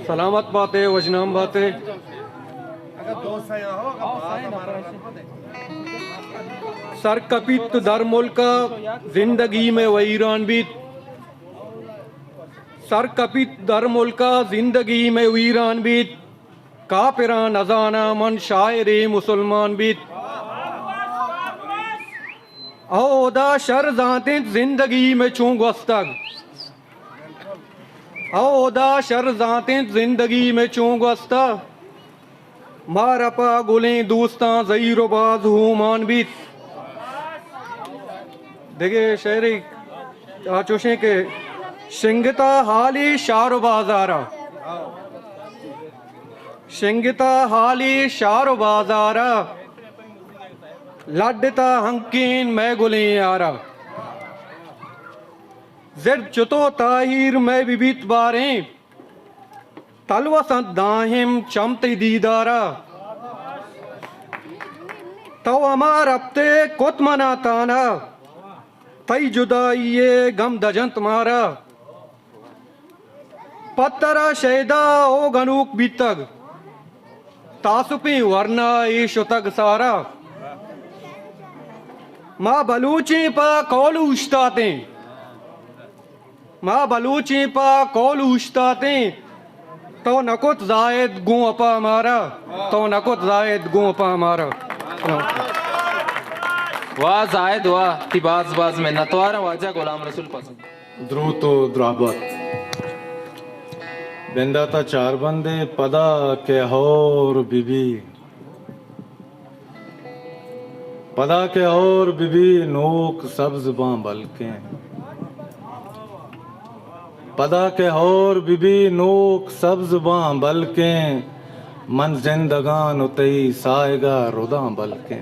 سلامت باتے، وژنام باتے۔ سر کپیت در ملک ءَ، زندگی مئے ویران بیت۔ سر کپیت در ملک ءَ، زندگی مئے ویران بیت۔ کافراں نزاناں من، شاعرے مسلمان بیت۔ او ہدا شر زانت انت زندگی مئے چون گوستگ۔ او ہدا شر زانت انت زندگی مئے چون گوستگ۔ مارا پہ گلیں دوستاں زہیر و باز ہومان بیت۔ دگہ شعرے آ چوشیں کہ شنگتا حالی شہر و بازارا، شنگتا حالی شہر و بازارا، لڈتا ہنکین مئے گلیں یارا۔ زرد چتو تاہیر مئے ببیت باریں، تلوس انت دائم چم تئی دیدارا۔ تو ہما رپتے کت منا تانا، تئی جدائی ءِ گم دجنت مارا۔ پہ ترا شیدا او گنوک بیتگ، تاسپیں ورنا اے شتگ سارا۔ ما بلوچیں پہ قول اوشتاتیں، ما بلوچیں پہ قول اوشتاتیں، تو نکت زاہد گوں اپا مارا، تو نکت زاہد گوں اپا مارا۔ واہ زاہد واہ، تی باز باز منتواراں۔ واجہ غلام رسول پسند۔ دروت و درہبات۔ بنداتا چار بندے۔ پدا کہ ہور ببی، پدا کہ ہور ببی نوک سبز باں بلکیں، پدا کہ ہور ببی نوک سبز باں بلکیں، من زندگان و تئی ساہگا رداں بلکیں۔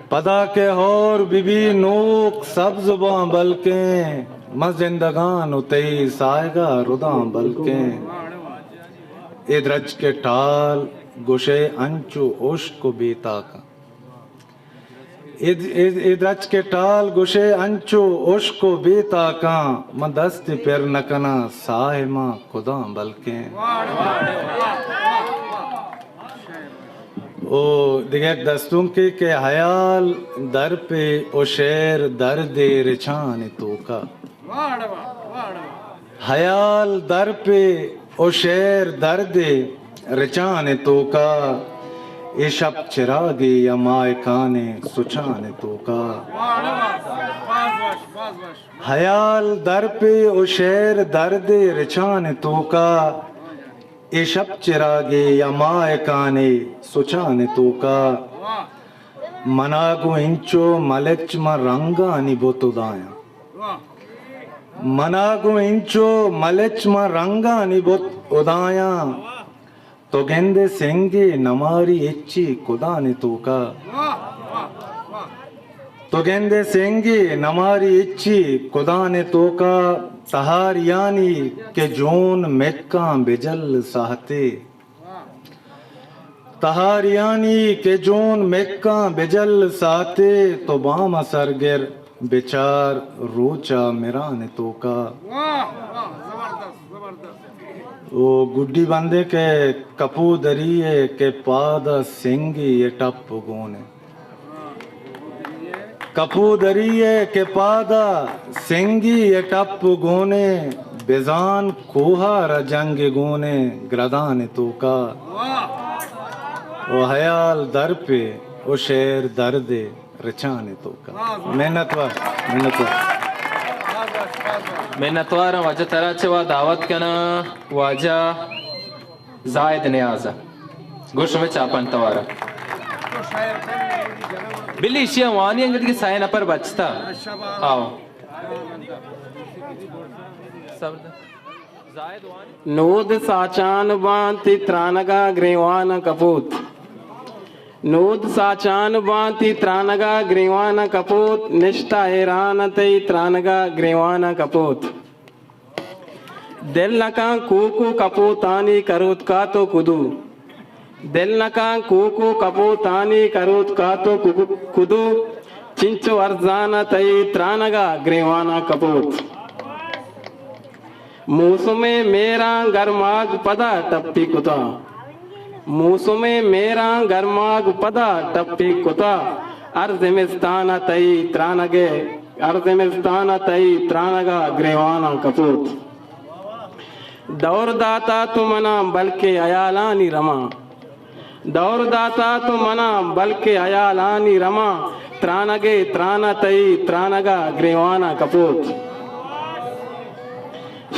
پدا کہ ہور ببی نوک سبز باں بلکیں، من زندگان و تئی ساہگا رداں بلکیں۔ اے درچک ءِ ٹال گوشئے انچو ہشک و بے تاکاں۔ اے، اے، اے درچک ءِ ٹال گوشئے انچو ہشک و بے تاکاں، من دست پر نہ کناں ساہ ماں کداں بلکیں۔ او دگہ یک دستونکے کہ ہیال درپے و شعر دردے رچان توکا۔ ہیال درپے و شعر دردے رچان توکا، اے شپ چراگے یا ماہکانیں سچان توکا۔ ہیال درپے و شعر دردے رچان توکا، اے شپ چراگے یا ماہکانیں سچان توکا۔ منا گوں انچو ملچ من رنگانی بت ہدایاں۔ منا گوں انچو ملچ من رنگانی بت ہدایاں۔ تو گندے سنگے نماری ہچی کدان توکا۔ تو گندے سنگے نماری ہچی کدان توکا۔ تہاریانی کہ جون مکاں بجل ساہتے۔ تہاریانی کہ جون مکاں بجل ساہتے، تو بام ءَ سرگر بچار روچ ءَ مران توکا۔ واہ، واہ، زبردست، زبردست۔ او گڈی بندے کہ کپودری ءَ کہ پاد ءَ سنگی ءِ ٹپ گون اِنت۔ کپودری ءَ کہ پاد ءَ سنگی ءِ ٹپ گون اِنت، بزان کوہ ءَ را جنگ گون اِنت گردان توکا۔ و ہیال درپے و شعر دردے رچان توکا۔ منتوار، منتوار۔ منتوار آں واجہ، ترا چہ وا دعوت کناں واجہ زاہد نیاز ءَ۔ گوش شمئے چاپان توار ءَ۔ بلی ایشی ءَ وانی انگت کہ سئے نفر بچتا۔ آؤ۔ زاہد وانی۔ نود ساچان باں تئی ترانگ ءَ گریوان ءَ کپوت۔ نود ساچان باں تئی ترانگ ءَ گریوان ءَ کپوت، نشتہ حیران تئی ترانگ ءَ گریوان ءَ کپوت۔ دل نکاں کوکو کپوتانی کروت کاتو کدو۔ دل نکاں کوکو کپوتانی کروت کاتو کدو۔ چنچو ارزان تئی ترانگ ءَ گریوان ءَ کپوت۔ موسم ءِ مہراں گرماگ پدا ٹپی کتا۔ موسم ءِ مہراں گرماگ پدا ٹپی کتا۔ ہر زمستان ءَ تئی ترانگ ءَ، ہر زمستان ءَ تئی ترانگ ءَ گریواناں کپوت۔ دور داتا تو منا بلکہ ہیالانی رماں۔ دور داتا تو منا بلکہ ہیالانی رماں۔ ترانگے تران ءَ تئی ترانگ ءَ گریواناں کپوت۔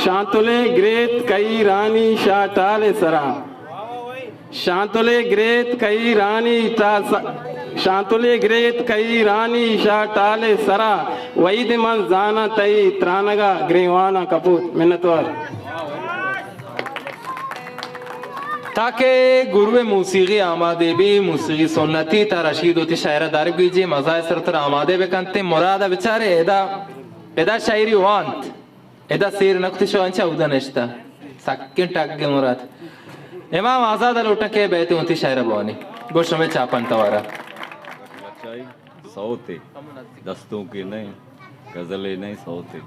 شانتلے گریت کئی رانی شاٹال ءِ سرا۔ شانتلے گریت کئی رانی تا س-، شانتلے گریت کئی رانی شاٹال ءِ سرا۔ وحید من زاناں تئی ترانگ ءَ گریواناں کپوت۔ منتوار۔ تاکہ گروہ موسیقی آمادے بی، موسیقی سنتی، تا رشید وتی شاعرہ در بیجی، مزاح سر تر آمادے بکنتے۔ مراد بچارے ادا، ادا شاعری وانت، ادا سیر نکتی شو انچا اودا نشتا۔ سکیں ٹگے مراد۔ امام آزاد لوٹا کہ بیت وتی شاعرہ بوانی۔ گو شمے چاپن توارا۔ سوتے، دستوں کے نہیں، غزلے نہیں، سوتے۔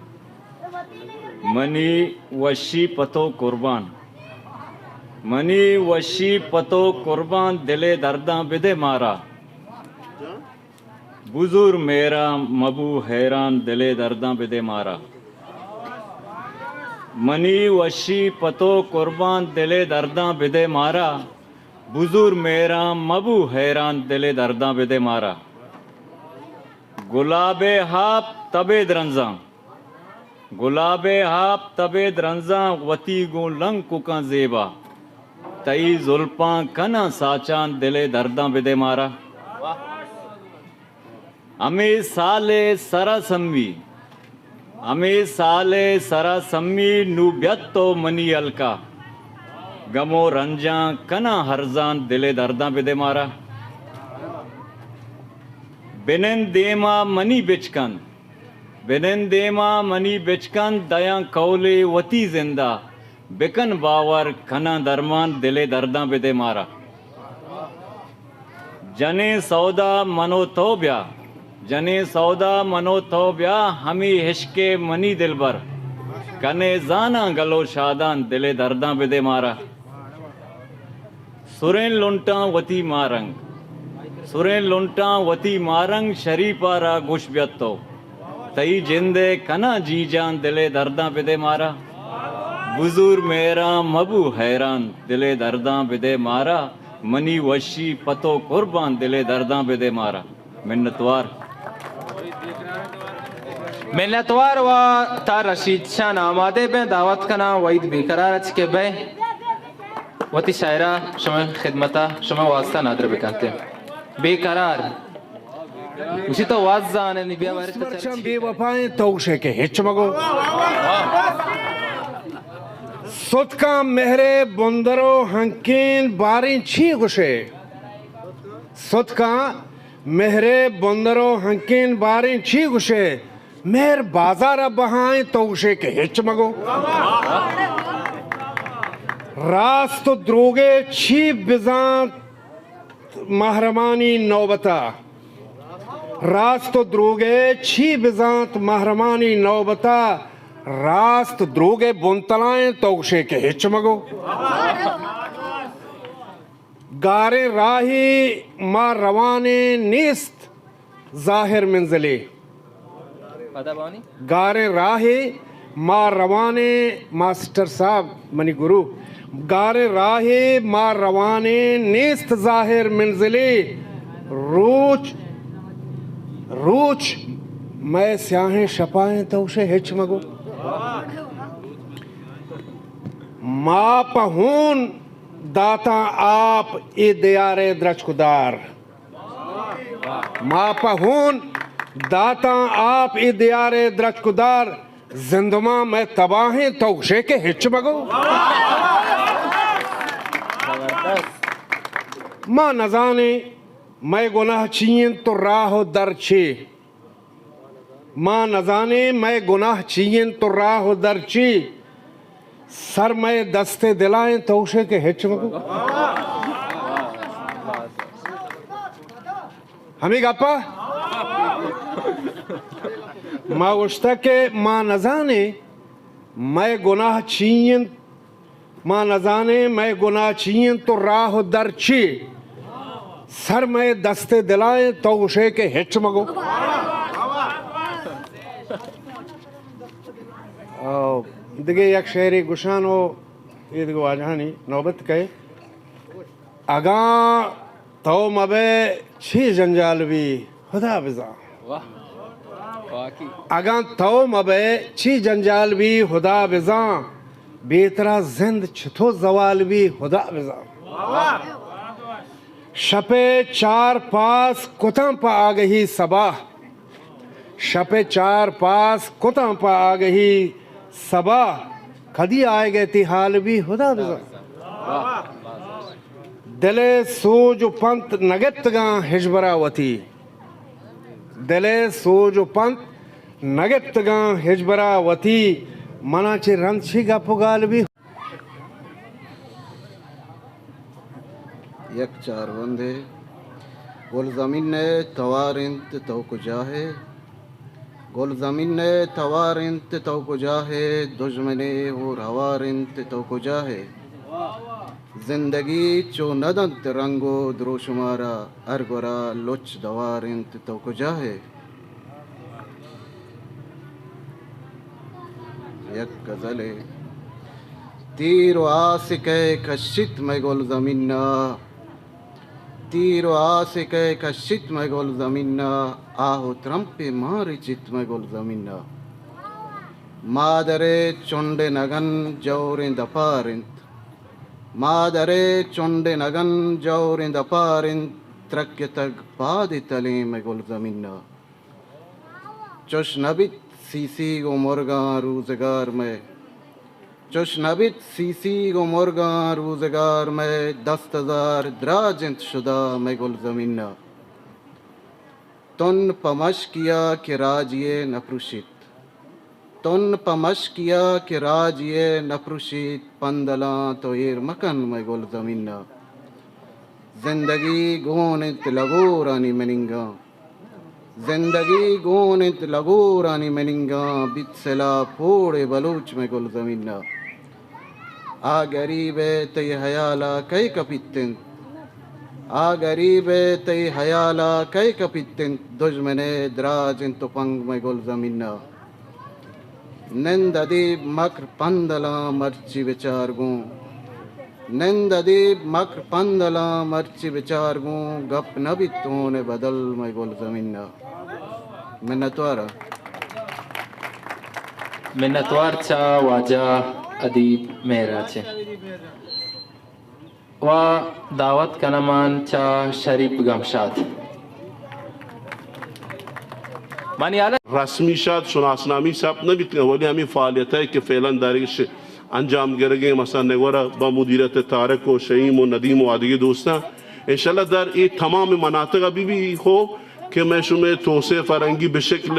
منی وشی پتو قربان، منی وشی پتو قربان، دلے درداں بدے مارا۔ بزور میرا مبو حیران، دلے درداں بدے مارا۔ منی وشی پتو قربان، دلے درداں بدے مارا۔ بزور میرا مبو حیران، دلے درداں بدے مارا۔ گلابے ہاپ تبے درنزاں، گلابے ہاپ تبے درنزاں، وتی گوں لنگ ککاں زیبا۔ تئی زلپاں کناں ساچان، دلے درداں بدے مارا۔ ہمے سال ءِ سرا سمی، ہمے سال ءِ سرا سمی، نوں بیت تو منی ہلکا۔ گم و رنجاں کناں ہرزان، دلے درداں بدے مارا۔ بنند دیما منی بچکند، بنند دیما منی بچکند، دیاں قولے وتی زندا۔ بکن باور کناں درمان، دلے درداں بدے مارا۔ جنیں سودا من و تو بیا، جنیں سودا من و تو بیا، ہمے عشق ءَ منی دلبر۔ کنے زاناں گل و شادان، دلے درداں بدے مارا۔ سریں لنٹاں وتی مارنگ، سریں لنٹاں وتی مارنگ، شریف ءَ را گوش بیت تو۔ تئی جند ءَ کناں جی جان، دلے درداں بدے مارا۔ بزور مہراں مبو حیران، دلے درداں بدے مارا۔ منی وشی پتو قربان، دلے درداں بدے مارا۔ منتوار۔ منتوار و تا رشید شان آمادے بیں، دعوت کناں وحید بیقرار اچ کہ بئے وتی شاعرہ شمئے خدمتا شمئے واسطہ نادر بکنتے۔ بیقرار۔ گوشی تو واز زانے نی، بیا بارے تو مرچاں چرچی بے وفائیں تو گوشے کہ ہچ مگو۔ ستکاں مہرے بندر و ہنکین باریں چی گوشے؟ ستکاں مہرے بندر و ہنکین باریں چی گوشے؟ مہر بازار ءَ بہائیں تو گوشے کہ ہچ مگو۔ راست و دروگے چی بزانت محرمانی نوبتا۔ راست و دروگے چی بزانت محرمانی نوبتا۔ راست دروگے بنتلائیں تو گوشے کہ ہچ مگو۔ گاریں راہے ما روانیں نیست ظاہر منزلے۔ پدا بانی؟ گاریں راہے ما روانیں، ماسٹر صاحب منی گرو، گاریں راہے ما روانیں نیست ظاہر منزلے۔ روچ، روچ مئے سیاہیں شپائیں تو گوشے ہچ مگو۔ ما پہ ہون داتاں آپ اے دیارے درچکدار۔ ما پہ ہون داتاں آپ اے دیارے درچکدار، زندمان مئے تباہیں تو گوشے کہ ہچ مگو۔ ما نزانیں مئے گناہ چی انت و راہ و در چے۔ ما نزانیں مئے گناہ چی انت و راہ و در چی، سر مئے دست ء دلائیں تو گوشے کہ ہچ مگو۔ ہمے گپا ما گوشتہ کہ ما نزانیں مئے گناہ چی انت؟ ما نزانیں مئے گناہ چی انت و راہ و در چی؟ سر مئے دست دلائیں، تو گوشے کہ ہچ مگو۔ آ، دگہ یک شعرے گوشان و اے دگہ واجہانی نوبت کئے۔ اگاں تو مبئے چی جنجال بی ہدا بزاں۔ واہ۔ واقعی۔ اگاں تو مبئے چی جنجال بی ہدا بزاں، بے ترا زند چتو زوال بی ہدا بزاں۔ واہ۔ شپ ء چار پاس کتاں پہ آگہی سبا، شپ ء چار پاس کتاں پہ آگہی سبا، کدی آئیگ ء تئی حال بی ہدا بزاں۔ دل ء سوج و پنت نگپتگاں ہچبرا وتی، دل ء سوج و پنت نگپتگاں ہچبرا وتی، منا چہ رند چی گپ و گال بی۔ یک چاربندے۔ گلزمین ء توار انت تو کجا ئے؟ گلزمین ء توار انت تو کجا ئے؟ دژمن ء ہور ہوار انت تو کجا ئے؟ زندگی چو نہ دنت رنگ و دروشمارا، ہر گورا لچ دوار انت تو کجا ئے؟ یک غزلے۔ تیر و آسکے کشیت مئے گلزمین ء، تیر و آسکے کشیت مئے گلزمین ء، آہ و ترمپے ماں رچیت مئے گلزمین ء۔ مادرے چنڈ نگن جوریں دپار انت، مادرے چنڈ نگن جوریں دپار انت، ترکتگ پاد تلیں مئے گلزمین ء۔ چش نہ بیت سیسیگ و مرگاں روزگار مئے، چش نہ بیت سیسیگ و مرگاں روزگار مئے، دست ہزار دراج انت شدا مئے گلزمین ء۔ تن پہ مشکیا کہ راجی ء نہ پروشیت، تن پہ مشکیا کہ راجی ء نہ پروشیت، پندلاں تو ایر مکن مئے گلزمین ء۔ زندگی گون انت لگورانی مننگاں، زندگی گون انت لگورانی مننگاں، بیت سلاہ پوڑے بلوچ مئے گلزمین ء۔ آ گریب ء تئی ہیال ء کئے کپیت انت؟ آ گریب ء تئی ہیال ء کئے کپیت انت؟ دژمن ء دراج انت تپنگ مئے گلزمین ء۔ نند ادیب مکر پندلاں مرچی بچار گوں، نند ادیب مکر پندلاں مرچی بچار گوں، گپ نہ بیت ہون ء بدل مئے گلزمین ء۔ منتوار۔ منتوار چہ واجہ ادیب مہراج ء۔ و دعوت کنمان چہ شریف گمشاد۔ منی حال رسمی شاد شناسنامی ثبت نہ بیت، ولی ہمیں فعالیت ہے کہ فعلاً دارگش انجام گرگیں، مثلاً نگورا با مدیریت طارق و شہیم و ندیم و آدگی دوستاں انشاءاللہ در اے تمام مناطق ابھی بھی ہو کہ میں شمے توسعہ فرنگی بشکل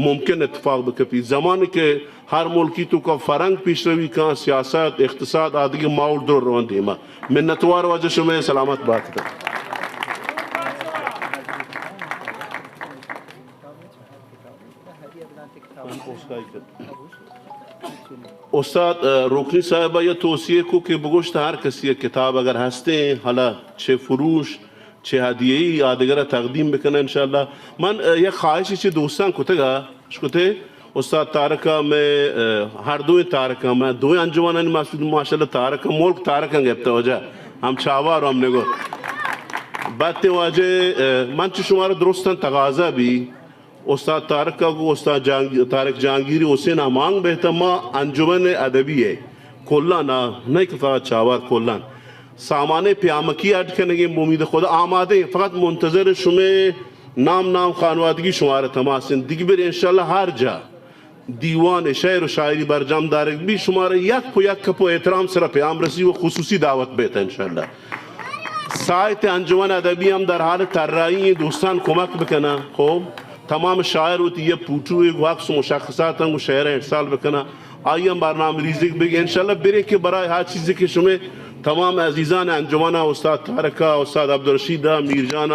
ممکن اتفاق بکپی۔ زمان کہ ہر ملکی تو کا فرنگ پیشروی کاں، سیاست، اقتصاد، آدگی ماحول در روان دیما۔ منتوار واجہ شمے، سلامت بات۔ استاد، ء، روکنی صاحب ء یہ توصیہ کو کہ بگوشت ہر کسی ء کتاب اگر ہستیں، حالا چہ فروش، چہ ہدیہی آدگرا تقدیم بکنہ انشاءاللہ۔ من، ء، یک خواہشی چہ دوستان کتگا، اشکتے استاد طارق ء میں، ء، ہر دوئیں طارق ء میں دوئیں انجمنانی مسعود ماشاءاللہ طارق ء ملک طارق ء گپتہ واجہ ہم چاوار و ہم نگور۔ بات واجہ، ء، من چہ شمارا درستان تقاضا بی، استاد طارق ء گوں استاد جہانگیر، طارق جہانگیری حسین ہمانگ بہتہ ما انجمن ادبی ء کلان ء نہ کہ فقط چاوار کلان سامان پیامکی اڈ کنگیں، بہ امید خدا آمادہ ایں، فقط منتظر شمے نام نام خانوادگی شمارا تماس انت۔ دگہ بر انشاءاللہ ہر جا دیوان شعر و شاعری برجام دارگ بی، شمارا یک پہ یک کپ و احترام سرا پیام رسی و خصوصی دعوت بیت انشاءاللہ۔ سایت انجمن ادبی ہم در حال طراحی ایں، دوستان کمک بکنن۔ خب تمام شاعر وتی یہ پوٹو گو عکس و مشخصات ہم گو شعر ارسال بکنن، آئی ہم برنامہ ریزی بگی انشاءاللہ۔ برے کہ برای ہر چیزی کہ شمے تمام عزیزان انجمن استاد طارق، استاد عبدالرشید، میر جان،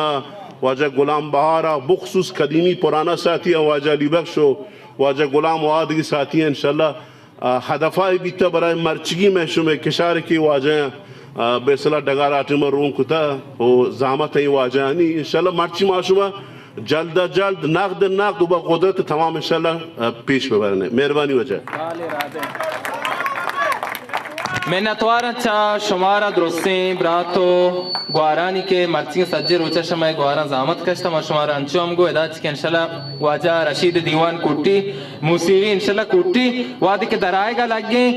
واجہ غلام بہار، بخصوص قدیمی پرانا ساتھی واجہ علی بخش و واجہ غلام و آدگی ساتھی انشاءاللہ آ، ہدفائی بیتا برای مرچگی مئے شمئے کشار کہ واجہ، آ، بے اصطلاح ڈگار آٹی ما رون کتا و زحمت ای واجہانی۔ انشاءاللہ مرچی ما شما جلد از جلد نقد نقد و با قدرت تمام انشاءاللہ، آ، پیش ببرنے۔ مہربانی واجہ۔ منتوار چا شمارا درستیں برات و گوارانی کہ مرچی سجے روچا شما گواران زحمت کشتا، ما شمارا انچو ہم گو ادا چی کہ انشاءاللہ واجہ رشید دیوان کوٹی موسیقی انشاءاللہ کوٹی وہدے کہ در آیگا لگیں،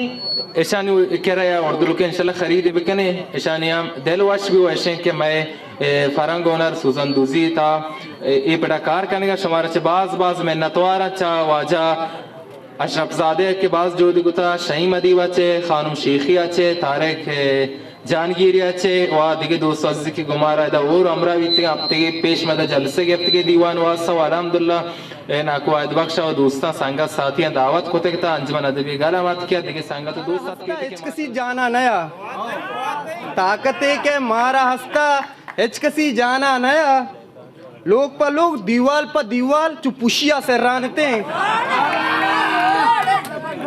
اشانی کرا یا اردلوکے انشاءاللہ خرید بکنے، اشانی ہم دل وش بی و اشیں کہ مئے، اے، فرہنگ ہنر سوزن دوزی تا، اے، اے پڑا کار کنگا۔ شمارا چہ باز باز منتواراں، چہ واجہ اشرف زادہ کہ باز جہدی کتا، شہیم ادیبا چہ، خانم شیخیا چہ، طارق، اے، جہانگیریا چہ و دگہ دوست عزیز کہ گمارا ادا ہور ہمراہ بیتگاں، ہفتگے پیش مدا جلسہ گپتگے دیوان واسطہ و الحمدللہ اے ناکو عائد بخش و دوستاں سنگت ساتھیاں دعوت کتگ تا انجمن ادبی گل ہم اتکیا دگہ سنگت و دوست اتکے کہ ہچ کسی جانا نیا، طاقتے کہ مارا ہستا ہچ کسی جانا نیا، لوگ پہ لوگ دیوال پہ دیوال چو پشیا سرانتیں۔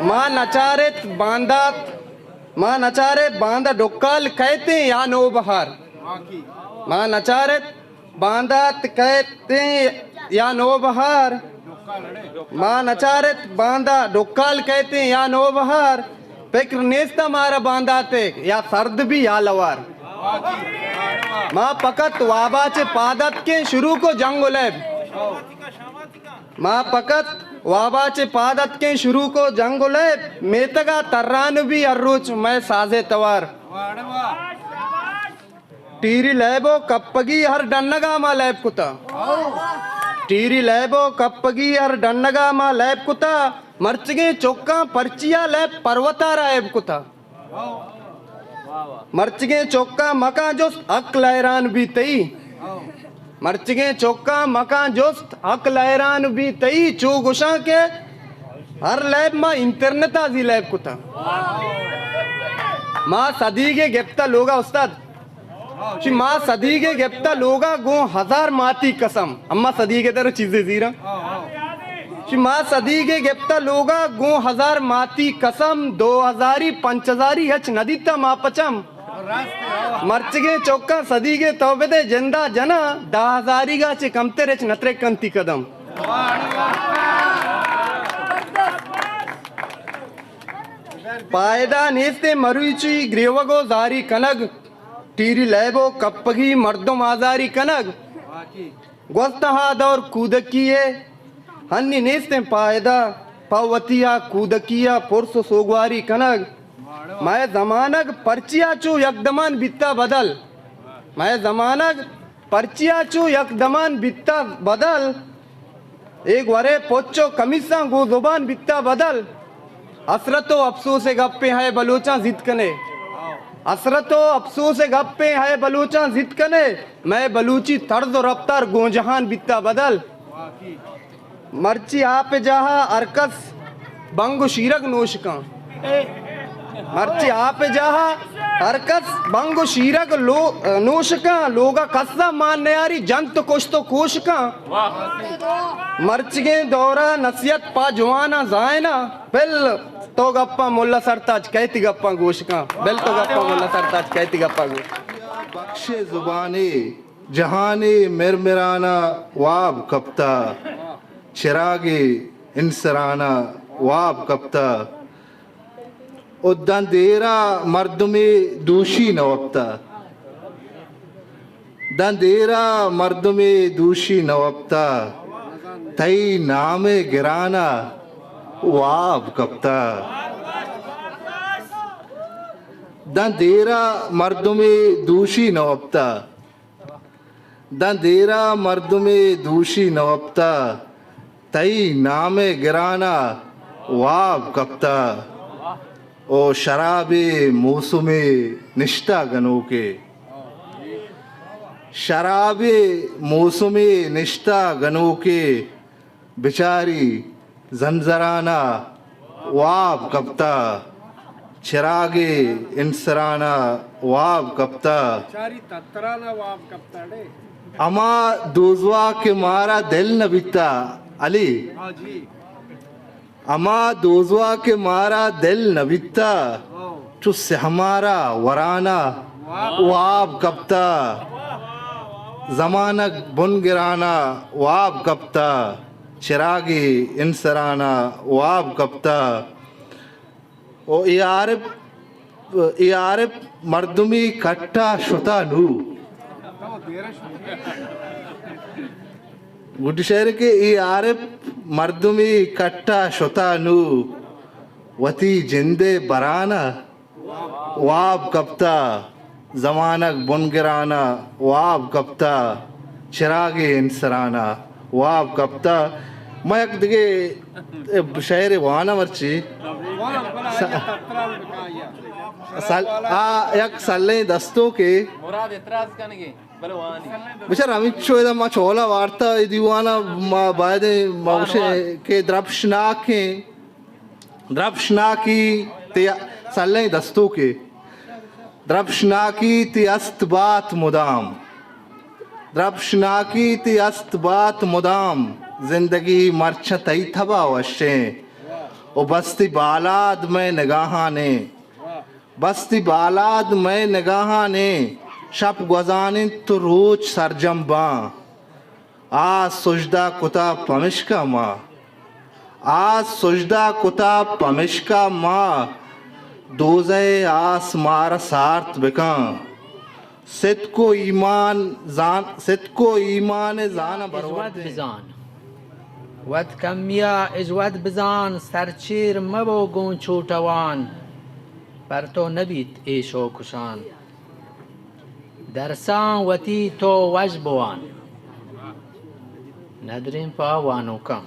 ما نچارت باندات، ما نچارت باندا ڈکال کئیتیں یا نوبہار۔ ما نچارت باندات کئیتیں یا نوبہار، ما نچارت باندا ڈکال کئیتیں یا نوبہار، فکر نیست مارا بانداتے یا سرد بی یا لوار۔ ما فقط وابا چہ پاد اتکیں شروع کو جنگ و لیب، ما فقط وابا چہ پاد اتکیں شروع کو جنگ و لیب، میتگا تران بی ہر روچ مئے سازے توار۔ ٹیری لیب و کپگی ہر ڈنگا ما لیب کتا۔ ٹیری لیب و کپگی ہر ڈنگا ما لیب کتا۔ مرچگیں چکاں پرچیا لیب پروتا را ایب کتا۔ مرچگیں چکاں مکاں جست حق لیران بی تئی۔ مرچگیں چکاں مکاں جست حق لیران بی تئی۔ چو گوشاں کہ ہر لیب ما انترنتا زی لیب کتا۔ ما صدیگے گپتا لوگا استاد۔ چی ما صدیگے گپتا لوگا گوں ہزار ماتی قسم۔ اما صدیگے در چیزے زیرا۔ چی ما صدیگے گپتا لوگا گوں ہزار ماتی قسم۔ دو ہزاری پنچ ہزاری ہچ ندیتا ما پچم۔ مرچگیں چوکاں صدیگے تو بدے جندا جنا۔ دہ ہزاری گا چے کمتر ہچ نترکنتی قدم۔ پائدہ نیستیں مروچی گریوگ و زاری کنگ۔ ٹیری لیب و کپگی مردم آزاری کنگ۔ گوستہ آ دور کودکی ء ہنی نیستیں پائدہ، پہ وتی آ کودکی ء پرس و سوگواری کنگ۔ مئے زمانگ پرچیا چو یک دمان بیتا بدل۔ مئے زمانگ پرچیا چو یک دمان بیتا بدل۔ اے گورے پچ و کمیساں گوں زبان بیتا بدل۔ حسرت و افسوس ء گپیں ہے بلوچاں زیت کنے۔ حسرت و افسوس ء گپیں ہے بلوچاں زیت کنے۔ مئے بلوچی طرز و رفتار گوں جہان بیتا بدل۔ مرچی آپ ء جاہا ہر کس بنگ و شیرگ نوش کن۔ مرچی آپ ء جاہا ہر کس بنگ و شیرگ لو-، نوش کن۔ لوگا کسا مان نیاری جنت و کشت و کوش کن۔ مرچگیں دورا نصیحت پہ جواناں زائنا۔ بل تو گپاں ملا سرتاج کئیتی گپاں گوش کن۔ بل تو گپاں ملا سرتاج کئیتی گپاں گوش۔ بخش زبانی جہانی مرمرانا واب کپتا، چراگی انسرانا واب کپتا، او داں دیرا مردمے دوشی نہ وپتا، داں دیرا مردمے دوشی نہ وپتا، تئی نام گرانا واب کپتا۔ داں دیرا مردمے دوشی نہ وپتا، داں دیرا مردمے دوشی نہ وپتا، تئی نام گرانا واب کپتا۔ او شرابے موسمے نشتا گنوکے، شرابے موسمے نشتا گنوکے، بچاری زنزرانا واب کپتا، چراگے انسرانا واب کپتا۔ بچاری تترانا واب کپتا ڑے۔ ہما دوزواہ کہ مارا دل نہ بیتا، علی۔ ہاں جی۔ ہما دوزواہ کہ مارا دل نہ بیتہ، چو سیہمارا ورانہ واب کپتہ۔ زمانگ بن گرانہ واب کپتہ، چراگے انسرانہ واب کپتہ۔ او اے عارف، اے عارف مردمی کٹا شتا نو۔ گڈی شعر کہ اے عارف مردمی کٹا شتا نو، وتی جندے برانہ واب کپتہ، زمانگ بنگرانہ واب کپتہ، چراگے انسرانہ واب کپتہ۔ ما یک دگہ شعر واناں مرچی۔ س-، سل-، آ یک سلیں دستونکے۔ مراد اعتراض کنگے، بلے وانی۔ بچار ہمینچو ادا ما چولا وارتا اے دیوانا ما باید ما وشیں کہ درپشناکیں، درپشناکی تے سلیں دستونکے۔ درپشناکی تی است بات مدام، درپشناکی تی است بات مدام، زندگی مرچاں تئی تبا وشیں۔ و بستی بالاد مئے نگاہانے، بستی بالاد مئے نگاہانے، شپ گوزان انت و روچ سرجم باں۔ آس سجدہ کتا پمشکا ما، آس سجدہ کتا پمشکا ما، دوزہ آس مارا سارت بکن۔ ستک و ایمان زان، ستک و ایمان زان برورد بزان۔ وت کمیا اجود بزان، سرچیر مبو گوں چوٹوان، پر تو نبیت اے شوکشان۔ درساں وتی تو وژ بوان، ندریں پہ وانوکاں۔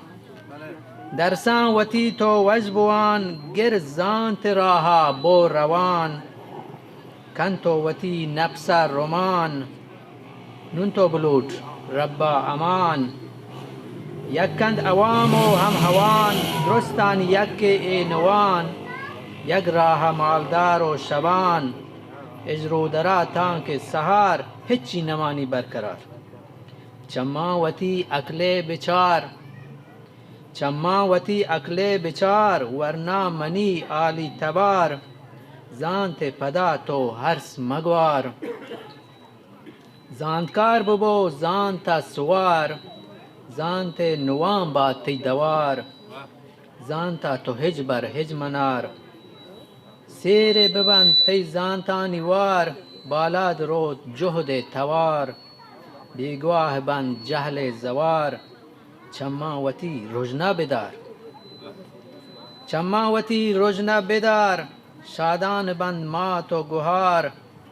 درساں وتی تو وژ بوان، گر زانت راہا بو روان۔ کن تو وتی نپسا رمان، نون تو بلوٹ ربا امان۔ یک کند عوام و ہم ہوان، درستانی یکے اے نوان۔ یک راہ مالدار و شبان، اجرودرا تانکہ سہار، ہچی نمانی برقرار۔ چماں وتی عقلے بچار، چماں وتی عقلے بچار، ورنا منی عالی تبار۔ زانت پدا تو ہرس مگوار۔ زانتکار ببو زانت ء سوار، زانت ء نوان بات تئی دوار۔ زانت ء تو ہج بر ہج منار، سیر ء ببند تئی زانتانی وار۔ بالاد روت جہد ء توار، بیگواہ بند جہل ء زوار۔ چماں وتی رژنا بدار، چماں وتی رژنا بدار۔ شادان بند مات و گہار،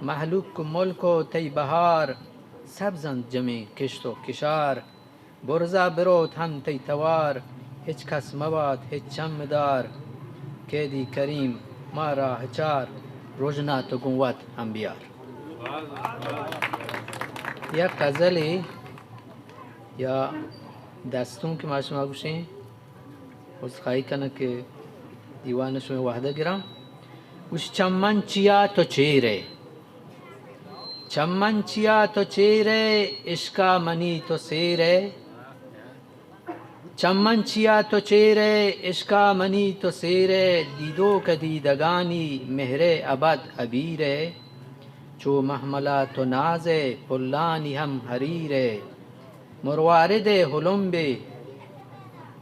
مہلوک ملک و تئی بہار۔ سبز انت جمیں کشت و کشار، برزا بروت ہم تئی توار۔ ہچ کس مبات ہچ چم دار، قیدی کریم ما راہ چار۔ رژنا تو گوں وت ہم بیار۔ یک غزلے یا دستونکے ما شما گوشیں، عذرخواہی کناں کہ دیوان ء شمئے وہد ء گراں۔ گوش، چمن چیا تو چیر ئے، چمن چیا تو چیر ئے، اشکا منی تو سیر ئے۔ چمن چیا تو چیر ئے، اشکا منی تو سیر ئے، دیدوک ء دیدگانی مہر ء ابد ابیر ئے۔ چو مہملا تو ناز ئے، پلانی ہم حریر ئے۔ مروارد ء ہلمبے،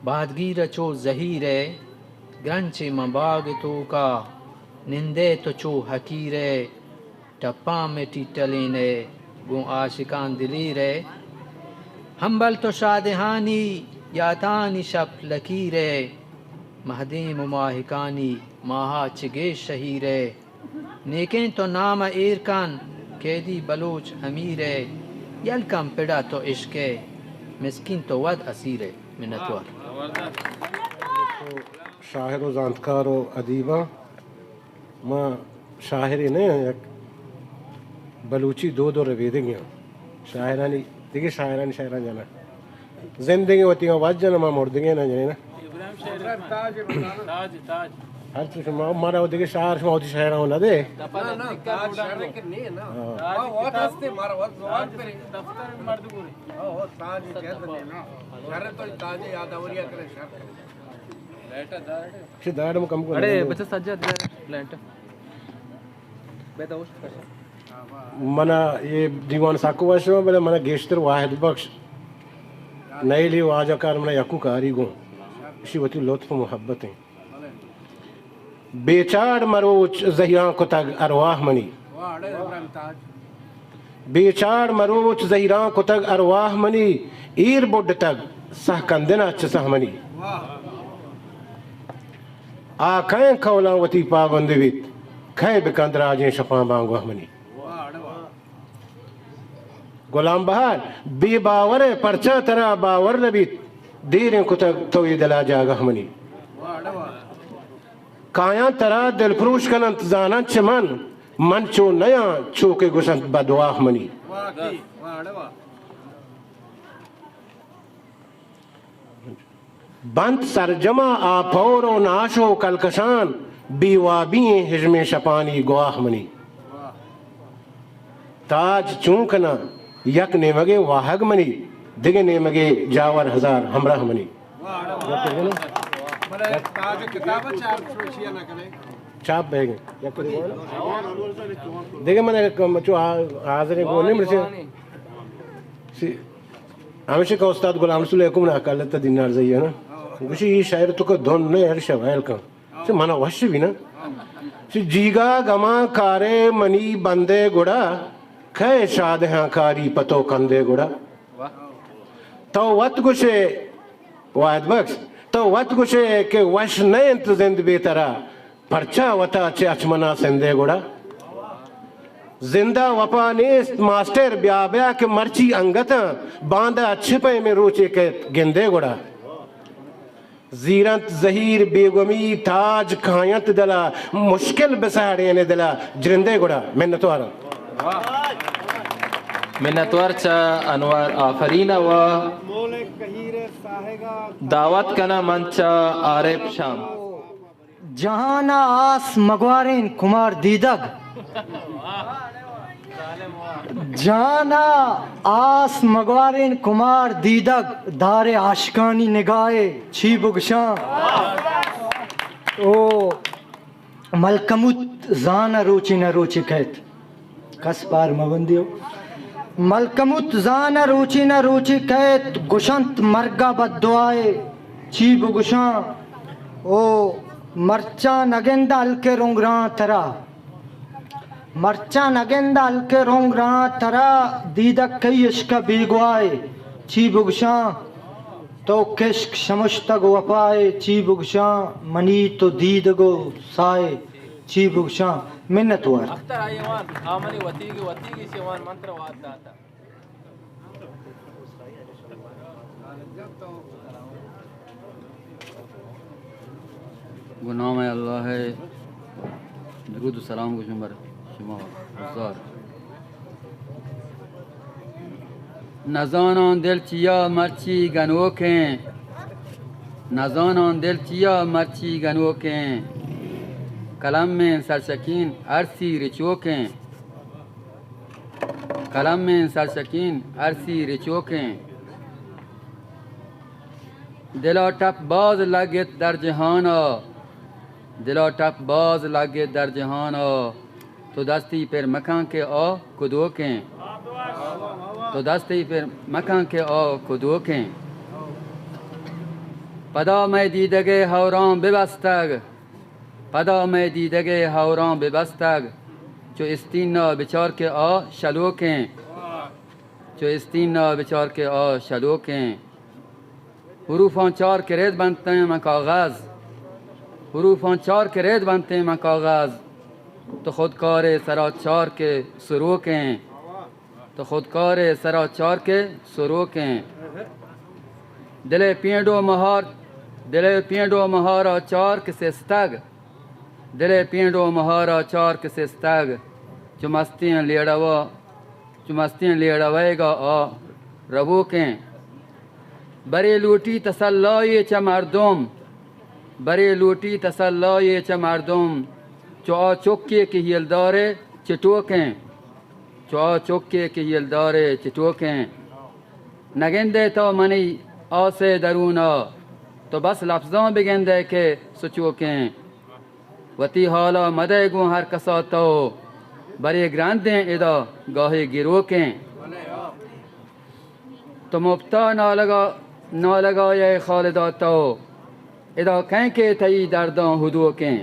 بادگیر ء چو زہیر ئے۔ گرنچے من باگ ء توکا، نندئے تو چو حقیر ئے۔ ٹپاں مئے ٹیٹلین ئے، گوں عاشقاں دلیر ئے۔ ہمبل تو شادہانی، یاتانی شپ لکیر ئے۔ مہدیم و ماہکانی، ماہا چہ گیش شہیر ئے۔ نیکیں تو نام ء ایر کن، قیدی بلوچ امیر ء۔ یل کن پڑ ء تو عشق ء، مسکین تو وت اسیر ء۔ منتوار۔ شاعر و زانتکار و ادیباں، ما شاعرے نہ آں، یک بلوچی دود و ربیدگے آں۔ شاعرانی دگہ شاعرانی شاعراں جناں۔ زندگیں وتی واجہ نہ، ما مردگیں نہ جنیں نا۔ تاج، تاج۔ ہر چیز شما، مارا دگہ شاعر شما وتی شاعراں نہ دے۔ ہاں۔ تاج، تاج۔ ہاں، ہاں، تاج جند نے نا۔ شر تو تاج یادوریا کرے شر۔ چہ داڑم کم کو اڑے بچہ سجاد لینٹ۔ منا یہ دیوان ساکو وش، بلے منا گیشتر واحد بخش نیلی واجہ کار منا یکو کاری گوں، اشی وتی لطف و محبت ہیں۔ بیچاڑ مروچ زہیراں کتگ ارواہ منی۔ بیچاڑ مروچ زہیراں کتگ ارواہ منی، ایر بڈتگ سہ کندن ء چہ سہ منی۔ آ کئے قولاں وتی پابند بیت، کئے بکند راجیں شپاں بانگواہ منی۔ غلام بہار، بے باور ئے، پرچا ترا باور نہ بیت، دیریں کتگ تو اے دل ء جاگہ منی۔ کایاں ترا دلپروش کن انت، زان انت چہ من، من چو نیاں چو کہ گوش انت بدواہ منی۔ بنت سرجم ء آ پور و ناش و کلکشان، بے وابی ایں ہژمیں شپانی گواہ منی۔ تاج چون کناں یک نیمگے واہگ منی، دگہ نیمگے جاور ہزار ہمراہ منی۔ چاپ بیگ دگہ من چو حاضر گون مرچے۔ ہمیشہ کہ استاد غلام رسول حکم نہ کلت دینار زئی نا، گوشی یہ شاعر تو کو دھن نے ہر شوائل کن۔ چہ منا وش بی نا۔ چہ جیگا گماں کارے منی بندے گڑا، کئے شادہاں کاری پتو کندے گڑا۔ تو وت گوشے واحد بخش، تو وت گوشے کہ وش نہ انت زند بے ترا، پرچا وتا چہ اچ منا سندے گڑا۔ زندا وپا نیست ماسٹر، بیا بیا کہ مرچی انگتاں، باندا چہ پیمیں روچے کئیت گندے گڑا۔ زیرنت زہیر بیگمی تاج کاینت دلا، مشکل بسہڑین دلا جرندے گڑا۔ منتواراں۔ منتوار چہ انور آفرین و دعوت کناں من چہ عارف شام۔ جہان ء آس مگوارین کمار دیدگ۔ جہان ء آس مگوارین کمار دیدگ، دار عاشقانی نگاہے چی بگشاں۔ او ملکموت زان ء روچے نہ روچے کئیت۔ کس بار مہ بندیو۔ ملکموت زان ء روچے نہ روچے کئیت، گشنت مرگ ء بددعائے چی بگشاں۔ او مرچاں نگند ہلکے رنگراں ترا۔ مرچاں نگند ہلکے رنگراں ترا، دیدگ کئی عشق ء بیگواہے چی بگشاں۔ تو کشک شمشتگ وپائے چی بگشاں، منی تو دیدگ و سائے چی بگشاں۔ منتوار۔ اختر آئی وان، آ منی وتیگ، وتیگی چہ وان من ترا وعد داتا۔ گوں نام اللہ ء درود و سلام گوشم بر شما بزار۔ نزاناں دل چیا مرچی گنوکیں، نزاناں دل چیا مرچی گنوکیں، قلمیں سرشکین ارسی رچوکیں، قلمیں سرشکین ارسی رچوکیں۔ دلا ٹپ باز لگت در جہانا، دلا ٹپ باز لگت در جہانا، تو دستی پر مکن کہ آ کدوکیں، تو دستی پر مکن کہ آ کدوکیں۔ پدا مئے دیدگے ہوراں ببستگ، پدا مئے دیدگے ہوراں ببستگ، چو استینا بچار کہ آ شلوکیں، چو استینا بچار کہ آ شلوکیں۔ حروفاں چار کہ رد بنتیں من کاغذ، حروفاں چار کہ رد بنتیں من کاغذ، تو خود کارے سرا چار کہ سروکیں، تو خود کارے سرا چار کہ سروکیں۔ دلے پینڈو مہار، دلے پینڈو مہارا چار کہ سستگ، دلے پینڈو مہارا چار کہ سستگ، چو مستیں لیڑوا، چو مستیں لیڑوئیگا آ رووکیں۔ برے لوٹی تسلائے چہ مردم، برے لوٹی تسلائے چہ مردم، چو آ چکے کہ ہیلدارے چٹوکیں، چو آ چکے کہ ہیلدارے چٹوکیں۔ نگندئے تو منی آسے درونا، تو بس لفظاں بگندئے کہ سچوکیں۔ وتی حالا مدئے گوں ہر کسا تو، برے گرندیں ادا گاہے گروکیں۔ تو مپتا نالگا، نالگا ئے خالدا تو، ادا کئیں کہ تئی درداں ہدوکیں۔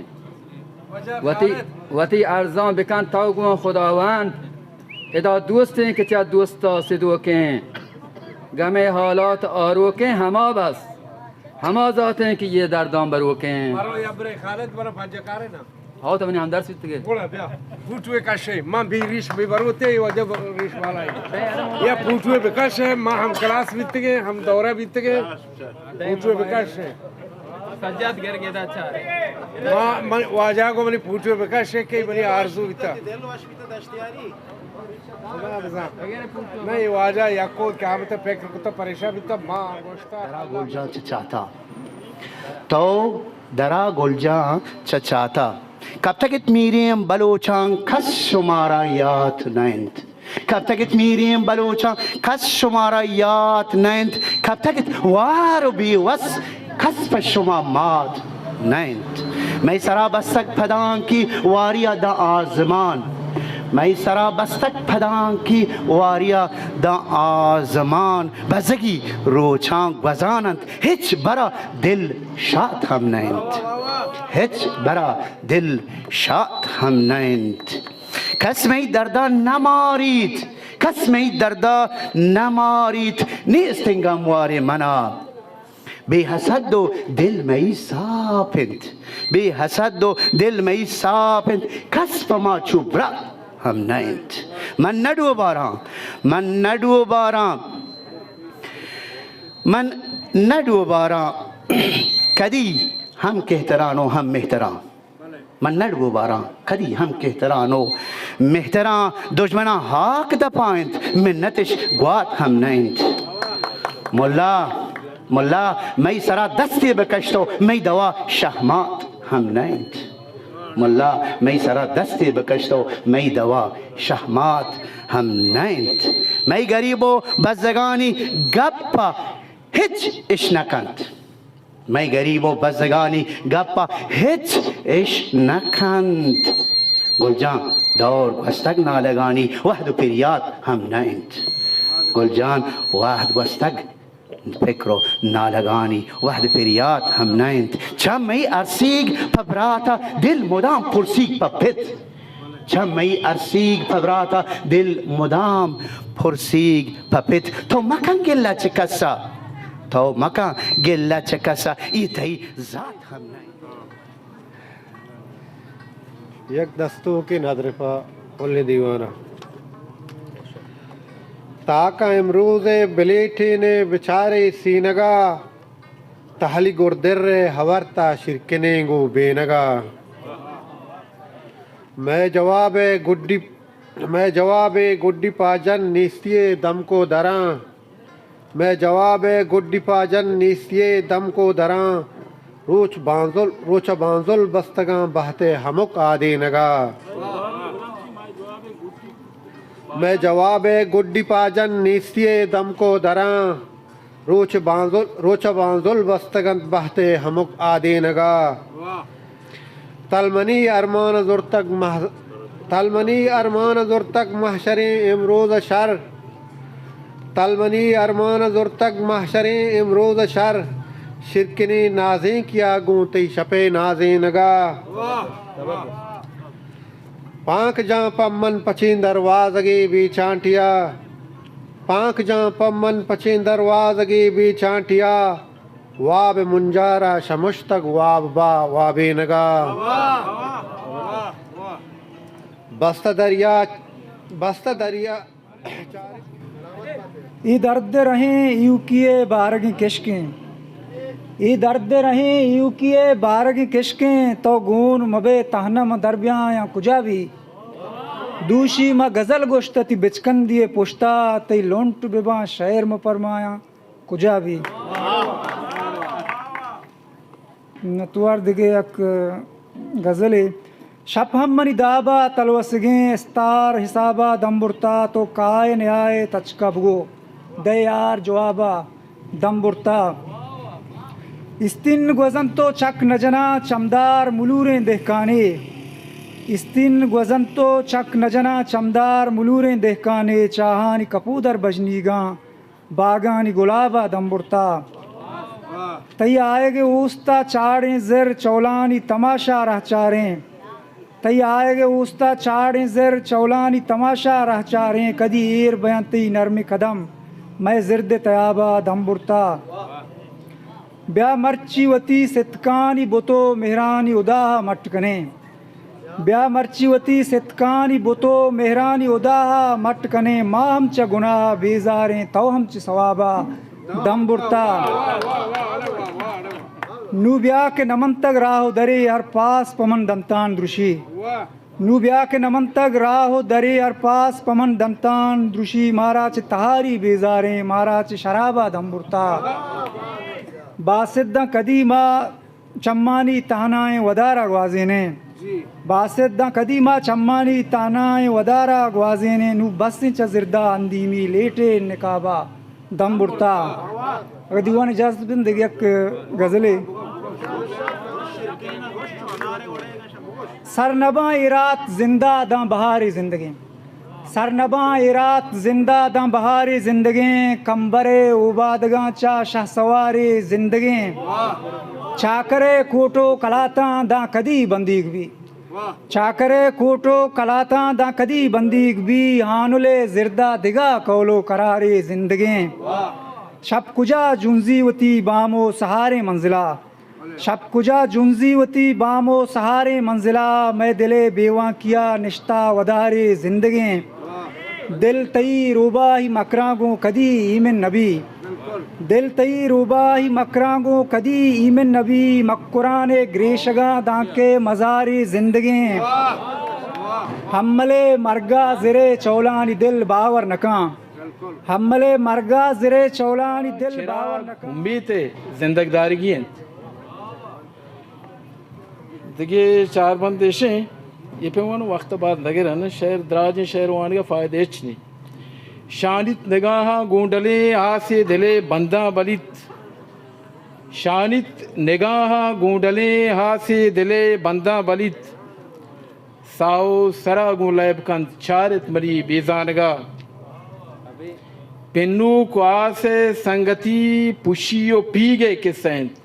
وتی، وتی ارزاں بکن تو گوں خداوند، ادا دوستیں کہ چہ دوستا سدوکیں۔ گمے حالات آروکیں ہما بس، ہما ذاتیں کہ یہ درداں بروکیں۔ برو یا برے خالد، برو پنجہ کارے نا۔ ہاو، تو منی ہمدرس بیتگے۔ گڑا بیا۔ بوٹوے کشے، من بی ریش بی بروتے، واجہ ریش والا ہے۔ یا بوٹوے بکشے، من ہم کلاس بیتگے، ہم دورہ بیتگے۔ بوٹوے بکشے۔ سجاد گر گدا چارے۔ ما، من واجہ کو منی بوٹوے بکشے کہ منی آرزو بیتا۔ خدا بزان۔ نہیں، واجہ یکو قیامت فکر کتا، پریشان بیتا، ما گوشتا۔ درا گل جان چہ چاتا۔ تو درا گل جان چہ چاتا۔ کپتگت میریں بلوچاں کس شمارا یات نہ انت۔ کپتگت میریں بلوچاں کس شمارا یات نہ انت۔ کپتگت وار و بے وس کس پہ شما مات نہ انت۔ مئے سرا بستگ پدانکی واریا داں آزمان۔ مئے سرا بستگ پدانکی واریا داں آزمان۔ بزگی روچاں گوزان انت، ہچ برا دل شات ہم نہ انت۔ ہچ برا دل شات ہم نہ انت۔ کس مئی دردا نہ ماریت، کس مئی دردا نہ ماریت، نیست انگا موارے منا۔ بے حسد و دل مئی ساپ انت، بے حسد و دل مئی ساپ انت، کس پہ ما چو برات ہم نہ انت۔ من نہ ڈوباراں، من نہ ڈوباراں، من نہ ڈوباراں، کدی ہم کہتران و ہم مہتران۔ من نہ ڈوباراں، کدی ہم کہتران و مہتران، دژمناں ہاک دپا انت، منتش گوات ہم نہ انت۔ ملا، ملا، مئی سرا دستے بکشتو، مئی دوا شہمات ہم نہ انت۔ ملا، مئی سرا دستے بکشتو، مئی دوا شہمات ہم نہ انت۔ مئی گریب و بزگانی گپ ہچ اش نہ کنت۔ مئے گریب و بزگانی گپ ء ہچ اش نہ کنت۔ گل جان، دور گوستگ نالگانی وہد و پریات ہم نہ انت۔ گل جان، وہد گوستگ فکر و نالگانی وہد پریات ہم نہ انت۔ چہ مئی ارسیگ پہ برات ء دل مدام پرسیگ پہ پت۔ چہ مئی ارسیگ پہ برات ء دل مدام پرسیگ پہ پت۔ تو مکن گلہ چہ کس ء، تو مکن گلہ چہ کس ء، اے تئی ذات ہم نہ انت۔ یک دستونکیں ندر پہ کلیں دیوان ء۔ تاکاں امروز ء بلیٹین ء بچارے سینگ ء، تہلی گردر ء ہورتا شرکنیں گوں بینگ ء۔ مئے جواب ء گڈی، مئے جواب ء گڈی پاجن نیستی ء دمکو دراں۔ مئے جواب ء گڈی پاجن نیستی ء دمکو دراں۔ روچ بانزل، روچ بانزل بستگاں بہت ء ہمک آدینگ ء۔ مئے جواب ء گڈی پاجن نیستی ء دمکو دراں۔ روچ بانزل، روچ بانزل بستگ انت بہت ء ہمک آدینگ ء۔ تلمنی ارمان زرتگ مہ-، تلمنی ارمان زرتگ محشریں امروز شر۔ تلمنی ارمان زرتگ محشریں امروز شر۔ شرکنیں نازینکیا گوں تئی شپے نازینگا۔ پانک جان پہ من پچیں دروازگے بے چانٹیا۔ پانک جان پہ من پچیں دروازگے بے چانٹیا۔ واب منجارا شمشتگ واب با وابینگا۔ بستہ دریا، بستہ دریا۔ اے درد رہیں ایوکی ء بارگیں کشکیں۔ اے درد رہیں ایوکی ء بارگیں کشکیں۔ تو گون مبے تہنا من در بیاں یا کجا بی۔ دوشی ما غزل گوشت تئی بچکندی ء پشتا، تئی لنٹ بباں شعر مپرمایاں۔ کجا بی؟ نہ توار دگہ یک غزلے۔ شپ ہم منی دابا تلوسگیں استار حسابا دم برتا، تو کائے نیائے تچکا بگو دے یار جوابا دم برتا۔ استین گوزنت و چک نجناں چمدار ملوریں دہکانے۔ استین گوزنت و چک نجناں چمدار ملوریں دہکانے، چاہانی کپودر بژنیگاں باگانی گلابا دم برتا۔ تئی آیگ اوستا چاڑیں زر چولانی تماشا رہچاریں۔ تئی آیگ اوستا چاڑیں زر چولانی تماشا رہچاریں، کدی ایر بینت تئی نرمیں قدم مئے زرد تیابا دم برتا۔ بیا مرچی وتی ستکانی بت و مہرانی ہداہا مٹ کنیں۔ بیا مرچی وتی ستکانی بت و مہرانی ہداہا مٹ کنیں، ما ہم چہ گناہ بیزاریں، تو ہم چہ ثوابا دم برتا۔ نو بیا کہ نمنتگ راہ و درے، ہر پاس پہ من دنتان درشی۔ نو بیا کہ نمنتگ راہ و درے، ہر پاس پہ من دنتان درشی، مارا چہ تہاری بیزاریں، مارا چہ شرابا دم برتا۔ باسط داں کدی ما چمانی تہنائیں ودارا گوازینیں۔ باسط داں کدی ما چمانی تہنائیں ودارا گوازینیں، نو بس انت چہ زردا اندیمی لیٹے نقابا دم برتا۔ اگہ دیوان اجازت بنت دگہ یک غزلے۔ سر نباں اے رات زندہ داں بہارے زندگیں۔ سر نباں اے رات زندہ داں بہارے زندگیں، کمبرے اوبادگاں چہ شہسوارے زندگیں۔ چاکرے کوٹ و کلاتاں داں کدی بندیگ بی۔ چاکرے کوٹ و کلاتاں داں کدی بندیگ بی، ہانلے زردا دگہ قول و قرارے زندگیں۔ شپ کجا جنزی وتی بام و سہاریں منزلا۔ شپ کجا جنزی وتی بام و سہاریں منزلا، مئے دلے بیوانکیا نشتہ ودارے زندگیں۔ دل تئی روباہی مکراں گوں کدی ایمن نبی۔ دل تئی روباہی مکراں گوں کدی ایمن نبی، مکرانے گریشگاں دانکہ مزارے زندگیں۔ ہملے مرگا زرے چولانی دل باور نکاں۔ ہملے مرگا زرے چولانی دل باور نکاں۔ امیت زندگ دارگی انت۔ دگہ چار بند ایشیں، اے پہ وان وقت بعد نگرن، شعر دراجیں، شعر وانگا فائدہ ہچ نی۔ شانیت نگاہاں گونڈلیں آسے دلے بنداں بلیت۔ شانیت نگاہاں گونڈلیں آسے دلے بنداں بلیت۔ ساہو سرا گوں لیب کنت چارت منی بیزانگا۔ پنوک و آس ء سنگتی پشی و پیگ ء کسہ انت۔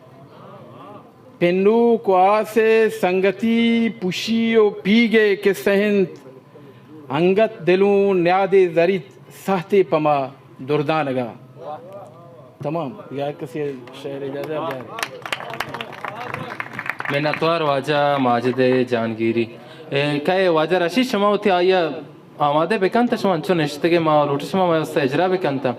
پنوک و آس ء سنگتی پشی و پیگ ء کسہ انت۔ انگت دلوں نیادے زریت سہتے پما دردانگا۔ تمام۔ یا کسی شعر اجازت دے۔ منتوار واجہ ماجد جہانگیری۔ اے، کئے واجہ رشید، شما وتی آئی ء آمادہ بکن، تہ شما انچو نشتگے، ما لوٹ شما مئے واستہ اجرا بکن تہ۔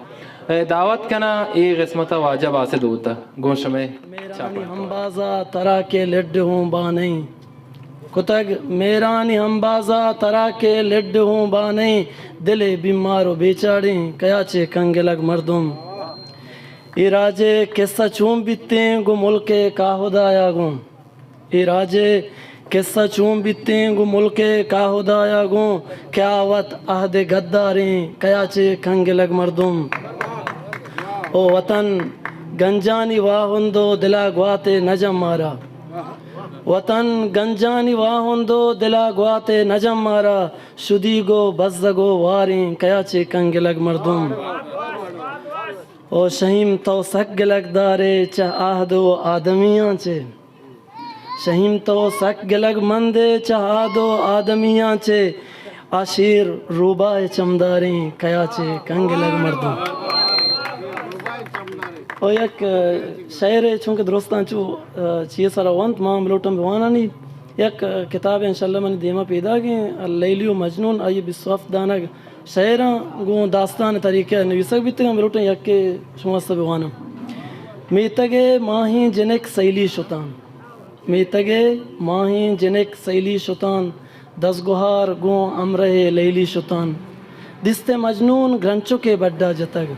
اے، دعوت کنا اے قسمت ء واجہ باسط ہوتا۔ گوں شمے مہرانی ہمبازا ترا کہ لڈ ہوں بانئی کتگ، مہرانی ہمبازا ترا کہ لڈ ہوں بانئی، دلے بیمار و بیچاڑیں کیا چے کنگلگ مردم۔ اے راجے قصہ چون بیتیں گوں ملک ء کاہدایا گوں۔ اے راجے قصہ چون بیتیں گوں ملک ء کاہدایا گوں، کہ آ وت عہد ء گداریں کیا چے کنگلگ مردم۔ او وطن گنجانی واہند و دلا گواتے نجم مارا۔ وطن گنجانی واہند و دلا گواتے نجم مارا، شدیگ و بزگ و واریں کیا چے کنگلگ مردم۔ او شہیم تو سک گلگ دارے چہ عہد و آدمیاں چے۔ شہیم تو سک گلگ مندے چہ عہد و آدمیاں چے۔ آ شیر روباہ چمداریں کیا چے کنگلگ مردم۔ او یک، اه، شعرے چونکہ درستاں چو، اه، چیئے سرا وانت، ما ہم لوٹاں بوانانی۔ یک، اه، کتابے انشاءاللہ منی دیما پیداگیں، لیلی و مجنون، آئی بیست و ہفت دانگ شعراں گوں داستان طریقہ نویسگ بیتگاں، بلوٹیں یکے شما واستہ بواناں۔ میتگ ء ماہیں جنک سیلی شتان۔ میتگ ء ماہیں جنک سیلی شتان، دزگوہار گوں ہمرہ لیلی شتان۔ دیست مجنون گرنچکے بڈا جتگ۔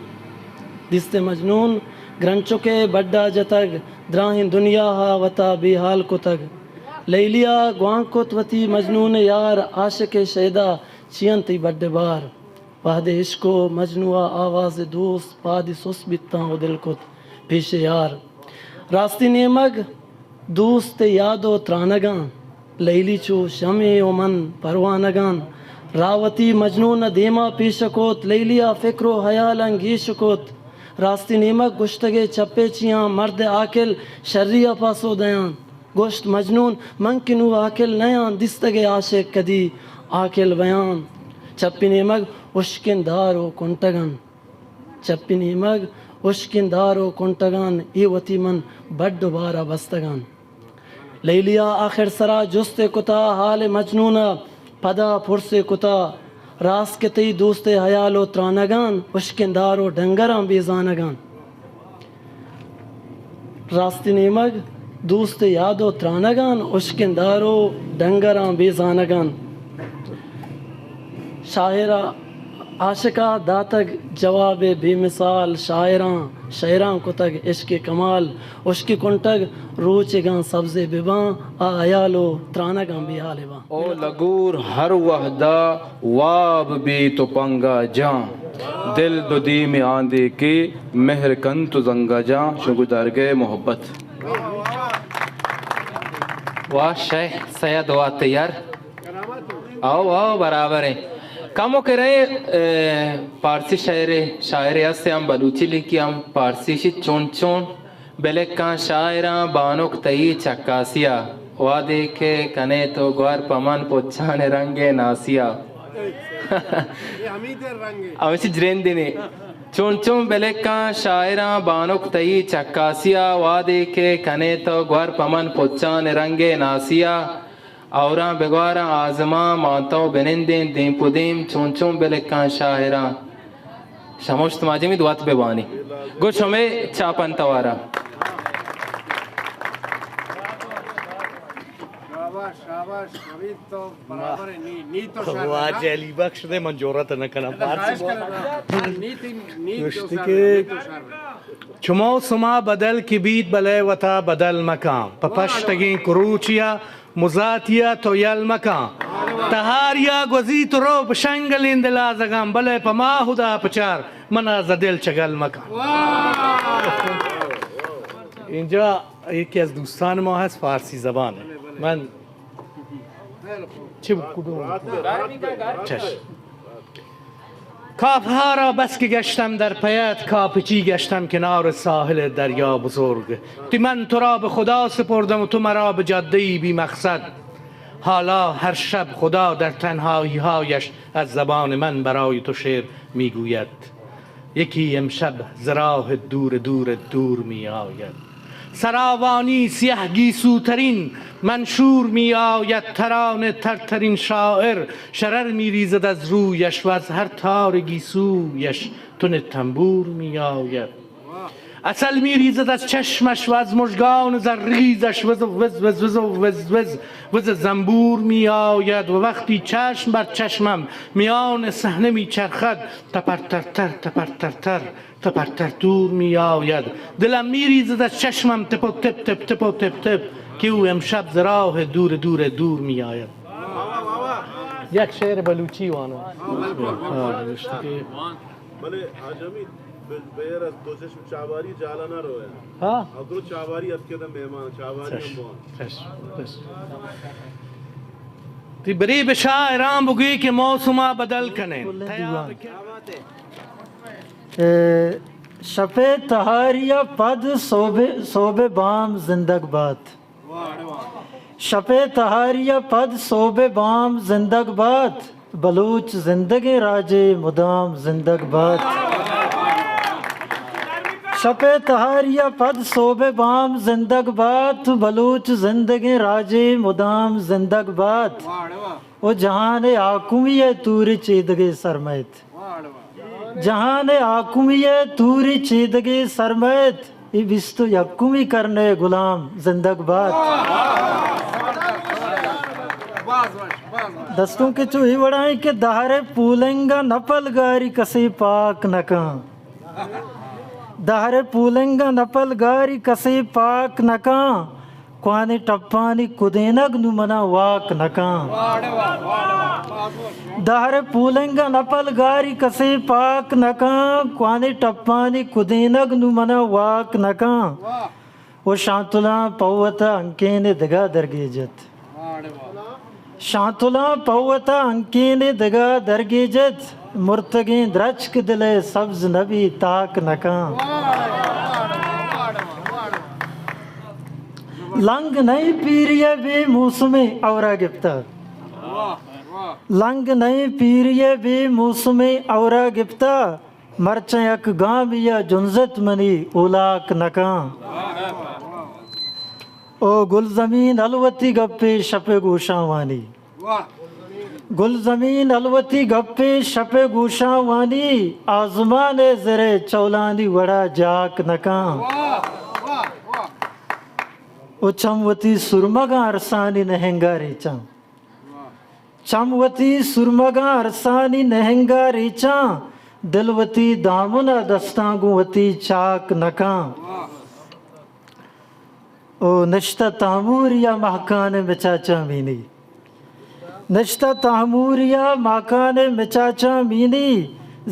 دیست مجنون گرنچکے بڈا جتگ، دراہیں دنیا ہا وتا بے حال کتگ۔ لیلیا گوانک کت وتی مجنون یار، عاشق شیدا چی انت تئی بڈ بار؟ وہدے عشق و مجنوا آواز دوست، پادی سست بیتاں و دل کت پیش یار۔ راستی نیمگ دوست ءِ یاد ءُ ترانگاں، لیلی چو شمے ءُ من پروانگاں۔ راہ وتی مجنون ءِ دیما پیش کت، لیلی ءَ فکر ءُ حیالاں گیش کت۔ راستی نیمگ گوشتگ ئے چپے چیاں، مرد عاقل شری ءَ پاسو دیاں۔ گوشت مجنون من کہ نوں عاقل نیاں، دیستگ ئے عاشق کدی عاقل بیاں۔ چپی نیمگ اشکیں دار ءُ کنٹگاں۔ چپی نیمگ اشکیں دار ءُ کنٹگاں، اے وتی من بڈ ءُ بار ءَ بستگاں۔ لیلی ءَ آخر سرا جست ئے کتا، حال مجنون ءَ پدا پرس ئے کتا، راست کہ تئی دوست ءِ حیال ءُ ترانگاں، اشکیں دار ءُ ڈنگراں بے زانگاں۔ راستی نیمگ دوست ءِ یاد ءُ ترانگاں، اشکیں دار ءُ ڈنگراں بے زانگاں۔ شاعر ءَ عاشق ءَ داتگ جواب بے مثال، شاعراں شعراں کتگ عشق کمال۔ اشکی کنٹگ روچگاں سبزے بباں، آ حیال ءُ ترانگاں بے حال باں۔ او لگور ہر وہدا واب بیت و پنگا جاں، دل دو دیم آندے کہ مہر کنت و زنگا جاں۔ شنگو دارگئے محبت۔ واہ شے سید، واہ تیار۔ آؤ، آؤ، برابر ایں۔ کمو کرے، اے، پارسی شاعرے، شاعرے ہستے ہم بلوچی لکھی ہم پارسی شی۔ چون چون بلکاں شاعراں بانک تئی چکاسیا، وہدے کہ کنے تو گور پمن پچان رنگ ناسیا۔ ہمیشی جریندنی۔ چون چون بلکاں شاعراں بانک تئی چکاسیا، وہدے کہ کنے تو گور پمن پچان رنگ ناسیا۔ اوراں بگواراں آزماں، مانتو بنندیں دیم پہ دیم، چون چون بلکاں شاعراں۔ شمشت ماجمی دوات ببانی۔ گو شمے چاپن توارا۔ شاباش، شاباش، نوید تو برابر ہے، نی، نی تو شر ہے، واجہ نا؟ علی بخش دے من جرأت نہ کناں۔ خواہش کناں۔ نی تی، نی تو گوشتی شر کہ ہے، نی تو شر ہے۔ چو موسما بدل کہ بیت بلے وتا بدل مکاں۔ پہ پشتگیں کروچیا مزاتیا تو یل مکاں۔ تہاریا گوزی تو رو پہ شنگلیں دلازگاں، بلے پہ ما ہدا پچار منا ز دل چگل مکاں۔ اینجا یکی از دوستان ما هست، فارسی زبانه. من چه کدوم؟ چشم. کافها را بس که گشتم در پیت، کاپچی گشتم کنار ساحل دریا بزرگ. تی من تو را به خدا سپردم و تو مرا به جاده‌ای بی مقصد. حالا هر شب خدا در تنهایی‌هایش از زبان من برای تو شعر می‌گوید. یکی امشب ز راه دور دور دور می‌آید. سراوانی سیه گیسوترین منشور می‌آید. ترانه ترترین شاعر شرر می‌ریزد از رویش و از هر تار گیسویش تن تنبور می‌آید. عسل می‌ریزد از چشمش و از مژگان زرریزش وز، وز، وز، وز، وز، وز، وز زنبور می‌آید. و وقتی چشم بر چشمم میان صحنه می‌چرخد، تپر تر تر، تپر تر تر، تپر تر تور می‌آید. دلم می‌ریزد از چشمم تپ و تپ، تپ، تپ و تپ، تپ، که او امشب ز راه دور دور دور می‌آید. یک شعر بلوچی وانم. ها، نوشته که بلے حاج حمید، بے-، بغیر از تو چشم چاواری جالا نہ روئے۔ ہاں۔ اور درو چاواری اتکے دا مہمان، چاواری ہم بوان۔ چشم، چشم۔ تی بری بہ شاعراں بگی کہ موسما بدل کنیں۔ اے، شپ تہاری ءَ پد سہب، سہب بام زندگ بات۔ شپ تہاری ءَ پد سہب بام زندگ بات، بلوچ زندگیں راجے مدام زندگ بات۔ شپ تہاری ءَ پد سہب بام زندگ بات، بلوچ زندگیں راجے مدام زندگ بات۔ او جہان ءِ حاکمی ءِ تور چیدگے سرمئیت۔ جہان ءِ حاکمی ءِ توری چیدگے سرمئیت، اے بیست و یکمی کرن ءِ گلام زندگ بات۔ دستوں کہ چو اے وڑائیں کہ دہر ءِ پولنگ ءَ نہ پلگاری کسے پاک نہ کن۔ دہر ءِ پولنگ ءَ نہ پلگاری کسے پاک نہ کن۔ کوانیں ٹپانی کدینگ نوں منا واک نہ کن۔ دہر ءِ پولنگ ءَ نہ پلگاری کسے پاک نہ کن۔ کوانیں ٹپانی کدینگ نوں منا واک نہ کن۔ او شانتلاں پہ وتا ہنکین دگہ درگیجت۔ شانتلاں پہ وتا ہنکین دگہ درگیجت۔ مرتگیں درچک دل ء سبز نبی تاک نکاں۔ لنگ نئیں پیری ء بے موسمیں ہورا گپتہ۔ لنگ نئیں پیری ء بے موسمیں ہورا گپتہ۔ مرچاں یک گامی ء جنزت منی اولاک نکاں۔ او گلزمین الوتی گپے شپ ء گوشاں وانی۔ گلزمین الوتی گپے شپ ء گوشاں وانی۔ آزمان ء زر ء چولانی وڑا جاک نکاں۔ او چم وتی سرمگاں ارسانی نہنگا ریچاں۔ چم وتی سرمگاں ارسانی نہنگا ریچاں۔ دل وتی دامن ء دستاں گوں وتی چاک نکاں۔ او نشتہ تاموریا مہکان مچاچاں مینی۔ نشتہ تاموریا مہکان مچاچاں مینی۔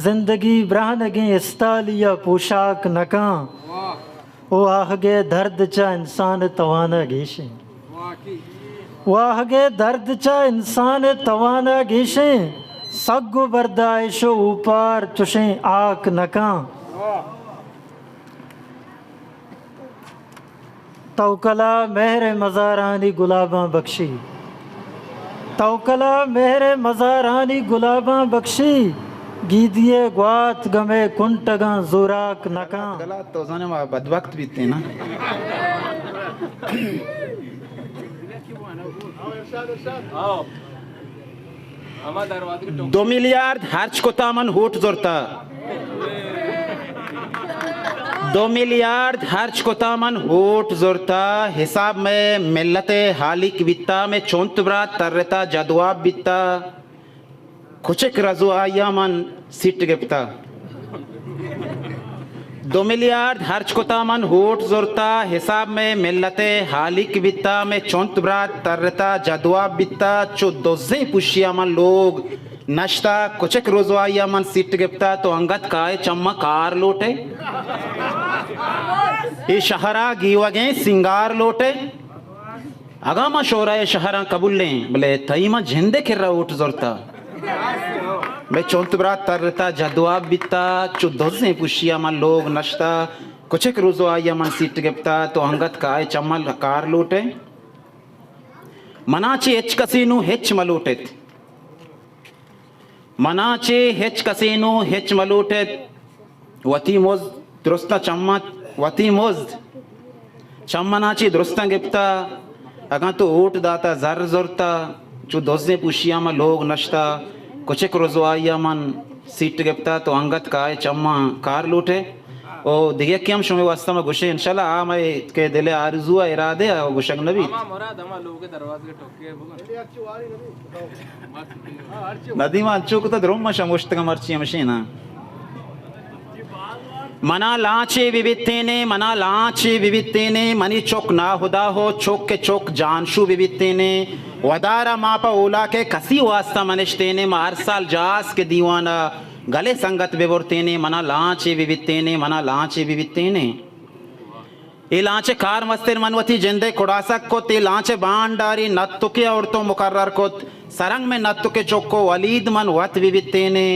زندگی برہنگیں استالیا پوشاک نکاں۔ او آہگے درد چا انسان توانا گیشیں۔ واہگے درد چا انسان توانا گیشیں۔ سگ و بردائش و اوپار چشیں آک نکاں۔ توکلا مہر مزارانی گلاباں بخشی۔ توکلا مہر مزارانی گلاباں بخشی۔ گیدی ء گوات گم ء کنٹگاں زوراک نکاں۔ گلا تو زانے ما بدبخت بیتیں نا۔ دو میلیارد ہرچ کتا من ہوٹ زرتا۔ دو میلیارد ہرچ کتا من ہوٹ زرتا۔ حساب میں ملت حالیک بیتا، میں چونت برات ترتا جدواب بیتا۔ کچک رزو آیا من سیٹ گپتا۔ دو میلیارد ہرچ کتا من ہوٹ زرتا، حساب میں ملت حالیک بیتا، میں چونت برات ترتا جدواب بیتا، چو دزیں پوشیا من لوگ نشتا، کچک رزوایا من سیٹ گپتا، تو انگت کائے چما کار لوٹے؟ اے شہرا گیوگیں سنگار لوٹے؟ اگاں ما شورا ء شہراں قبولیں، بلے تئی ما جند ء کرا اوٹ زرتا۔ مئے چنت برات ترتا، جدواب بیتا، چو دزیں پوشیا من لوگ نشتا۔ کچک روزو آیا من سیٹ گپتا، تو انگت کائے چمل کار لوٹے۔ منا چہ ہچ کسے نوں ہچ مہ لوٹت۔ منا چہ ہچ کسے نوں ہچ مہ لوٹت۔ وتی مزد درستاں چماں، وتی مزد چمنا چہ درستاں گپتا۔ اگاں تو اوٹ داتا، زر زرتا، چو دزیں پوشیا من لوگ نشتا۔ کچک رزوائیا من سیٹ گپتا، تو انگت کائے چماں کار لوٹے۔ او دگہ یکے ہم شمے واسطہ ما گوشیں، انشاءاللہ آ مئے کہ دل آرزو ء ارادے ء گوشگ نہ بیت۔ ہما مراد ہما لوگ ء دروازگ ء ٹوک۔ ندیم انچو کتا درو ما شموشتگا مرچی ہمشی نا۔ منا لانچے ببیتینے، منا لانچے ببیتینے، منی چک ناہدا ہو، چک کے چک جانشو ببیتینے۔ ودارا ما پا اولا کے کسی واسطہ منشتینے، ما ہر سال جاس کے دیوانا گلے سنگت ببرتینے، منا لانچے ببیتینے، منا لانچے ببیتینے۔ اے لانچ ء کار مستر من وتی جند ء کڑاسک کت، اے لانچ ء بانڈاری نتکے آورت و مقرر کت۔ سرنگ میں نتکے چک و ولید من وت بہ بیتینے۔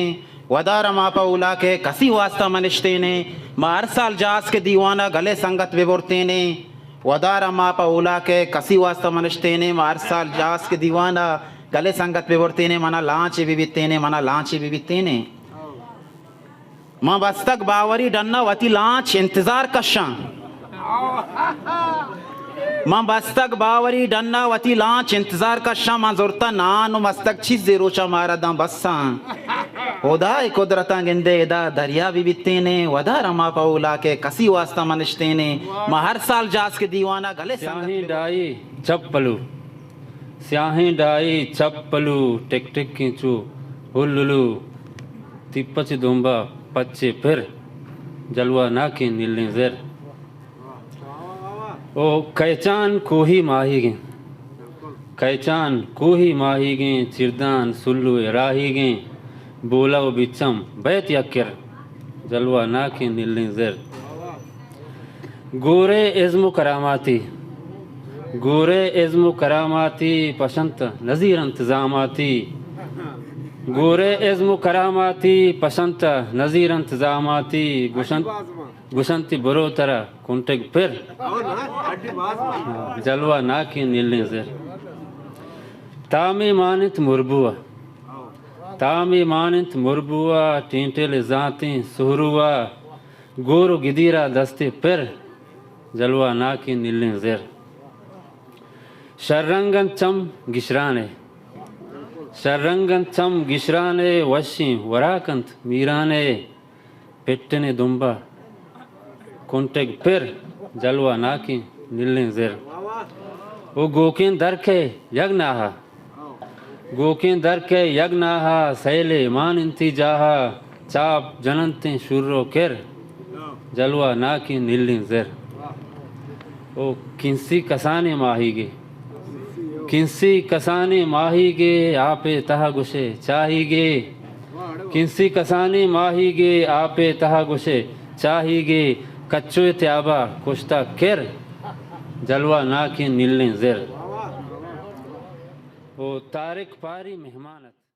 ودار ء ما پہ اولاک ء کسی واسطہ منشتینے۔ ما ہر سال جاسک دیوان ء گلے سنگت بہ برتینے۔ ودار ء ما پہ اولاک ء کسی واسطہ منشتینے۔ ما ہر سال جاسک دیوان ء گلے سنگت بہ برتینے۔ منا لانچ بہ بیتینے، منا لانچ بہ بیتینے۔ من بستگ باوری ڈنا وتی لانچ انتظار کشاں۔ من بستگ باوری ڈنا وتی لانچ انتظار کشاں۔ من زرتا نان و مستگ چیزے روچا مارا داں بساں۔ خدائے قدرتاں گندے ادا دریا بہ بیتینے، ودار ما پہ اولاک ء کسی واسطہ منشتینے۔ من ہر سال جاسک دیوانا گلے سنگت سیاہیں بہ ڈائی چپ پلو۔ سیاہیں ڈائی چپ پلو، ٹک ٹکیں چو ہللو، تیپ چہ دمبا پچے پر، جلوہ ناکیں نیلیں زر۔ او کئیچان کوہی ماہیگیں، کئیچان کوہی ماہیگیں، چیردان سلو ء راہیگیں، بولہ و بچم بیت یک کر، جلوہ ناکیں نیلیں زر۔ گورے ازم و کراماتی، گورے ازم و کراماتی، پشنت نزیر انت زاماتی۔ گورے ازم و کراماتی، پشنت نزیر انت زاماتی۔ گوشنت، گوشنتی برو ترا کنٹگ پر، جلوہ ناکیں نیلیں زر۔ تامے مان انت مربو ء، تامے مان انت مربو ء، ٹینٹل زانتیں سہرو ء، گور و گدی را دستے پر، جلوہ ناکیں نیلیں زر۔ شررنگ انت چم گشرانے، شررنگ انت چم گشرانے، وشیں وراک انت میرانے، پٹنے دمبا کنٹگ پر، جلوہ ناکیں نیلیں زر۔ او گوکیں درکے یک ناہا، گوکیں درکے یک ناہا، سیلے مان انتی جاہا، چاپ جننتیں شر و کر، جلوہ ناکیں نیلیں زر۔ او کنسی کسانیں ماہیگے، کنسی کسانیں ماہیگے، آپے تہا گوشے چاہیگے۔ کنسی کسانیں ماہیگے، آپے تہا گوشے چاہیگے۔ کچوئے تیابا کشتا کر، جلوہ ناکیں نیلیں زر۔ او طارق پاری مہمان ات۔